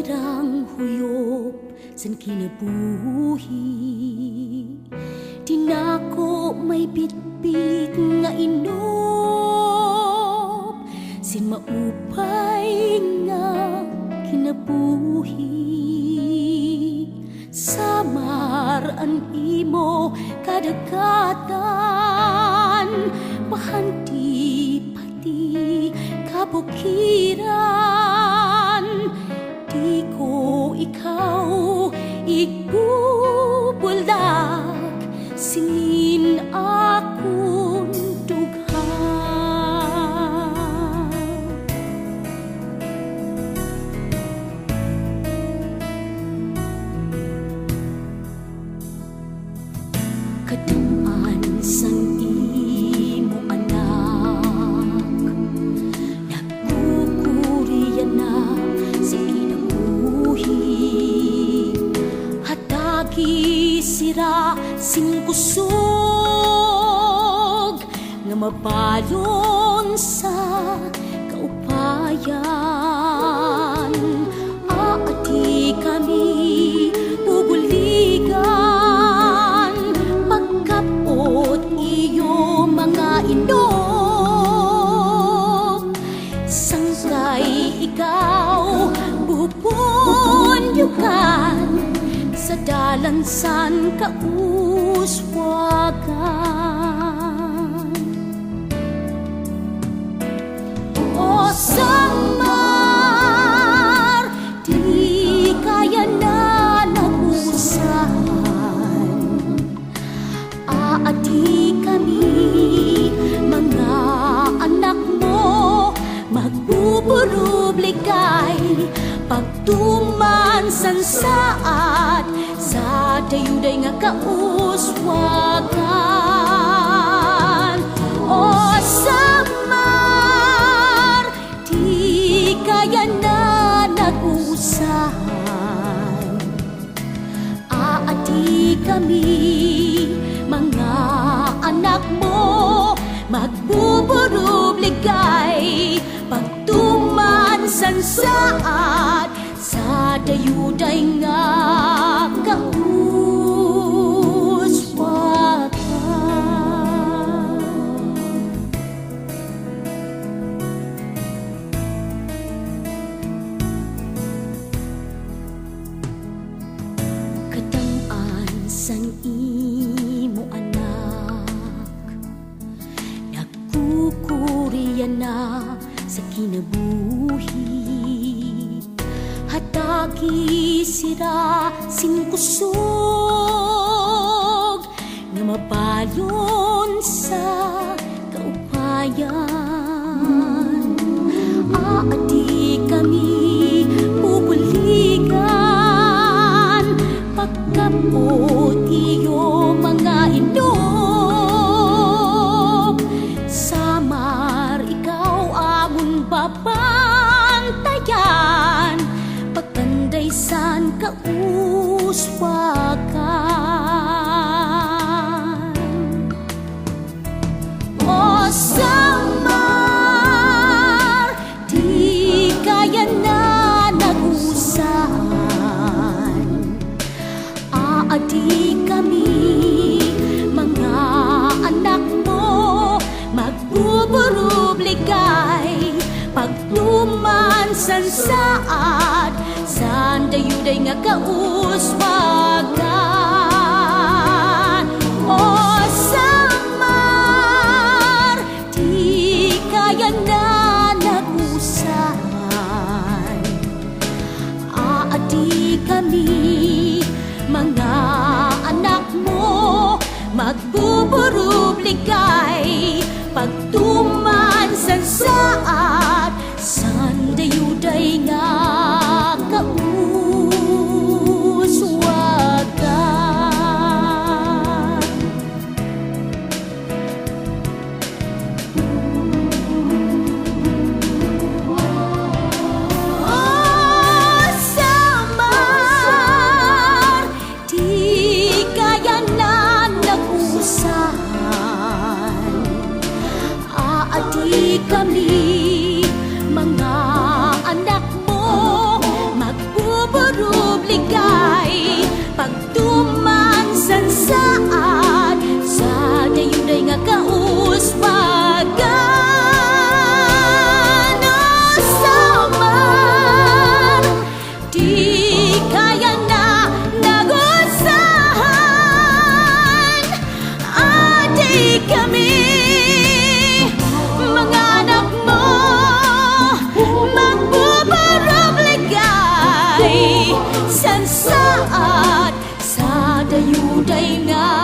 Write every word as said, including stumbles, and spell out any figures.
Dang huyop san kinabuhi, dinako may bitbit nga inop sin maupay nga kinabuhi. Samar an imo kadagatan, bahandi pati kabukiran. Di ko ikaw igbubuldak sinin akon dughan. Kadam-an san imo anak, nagkukurian na sa kinabuhi. Hatagi sira sin kusog nga mabalon sa kaupayan. Aadi kami bubuligan, pagkap-ot iyo mga inop, sangkay ikaw bubundukan sa dalan san kauswagan. O Samar, di ka yana nag-usahan. Aadi kami, mga anak mo, magbuburubligay, pagtuman san saad sa dayuday nga kauswagan. O Samar, di ka yana nag-usahan. Aadi kami, mga anak mo, magbuburubligay, pagtuman san saad sa dayuday nga kauswagan. Kadam-an san imo anak, nagkukurian na sa kinabuhi. Hatagi sira sin kusog nga mabalon sa kaupayan. Aadi kami bubuligan, pagkap-ot iyo mga inop. Samar, ikaw amon babantayan, pagkanday san kauswagan. O Samar, di ka yana nag-usahan. Aadi kami, mga anak mo, magbuburubligay, pagtuman san saad san dayuday nga kauswagan. O Samar, di ka yana nag-usahan. Aadi kami, mga anak mo, magbuburubligay, pagtuman san saad san dayuday nga kauswagan. O Samar, di ka yana nag-usahan. Aadi kami, mga anak mo, ay nga